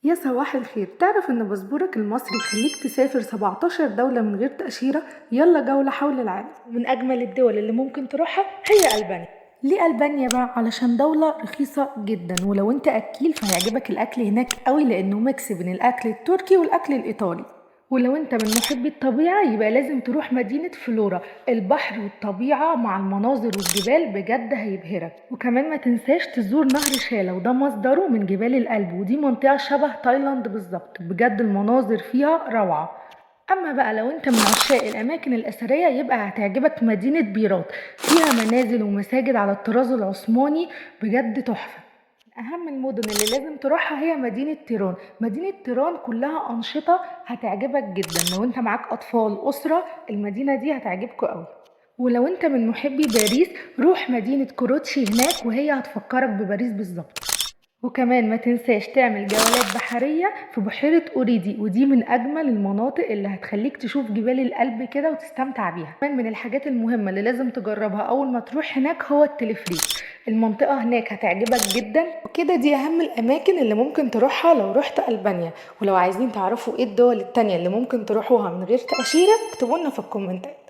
يا صباح الخير. تعرف ان باسبورك المصري يخليك تسافر 17 دولة من غير تأشيرة؟ يلا جولة حول العالم. ومن اجمل الدول اللي ممكن تروحها هي ألبانيا. ليه ألبانيا بقى؟ علشان دولة رخيصة جدا، ولو انت أكيل فهيعجبك الأكل هناك قوي لأنه mix بين الأكل التركي والأكل الإيطالي. ولو انت من محبي الطبيعة يبقى لازم تروح مدينة فلورا، البحر والطبيعة مع المناظر والجبال بجد هيبهرك. وكمان ما تنساش تزور نهر شالة، وده مصدره من جبال الألب، ودي منطقة شبه تايلاند بالظبط، بجد المناظر فيها روعة. أما بقى لو انت من عشاق الأماكن الأثرية يبقى هتعجبك مدينة بيرات، فيها منازل ومساجد على الطراز العثماني بجد تحفة. أهم المدن اللي لازم تروحها هي مدينة تيران. مدينة تيران كلها أنشطة هتعجبك جدا، لو انت معاك أطفال أسرة المدينة دي هتعجبكوا قوي. ولو انت من محبي باريس روح مدينة كوروتشي هناك وهي هتفكرك بباريس بالظبط. وكمان ما تنساش تعمل جولات بحرية في بحيرة أوريدي، ودي من أجمل المناطق اللي هتخليك تشوف جبال الألب كده وتستمتع بيها. كمان من الحاجات المهمة اللي لازم تجربها أول ما تروح هناك هو التلفريك، المنطقة هناك هتعجبك جدا. وكده دي أهم الأماكن اللي ممكن تروحها لو رحت ألبانيا. ولو عايزين تعرفوا إيه الدول التانية اللي ممكن تروحوها من غير تأشيرة اكتبولنا في الكومنتات.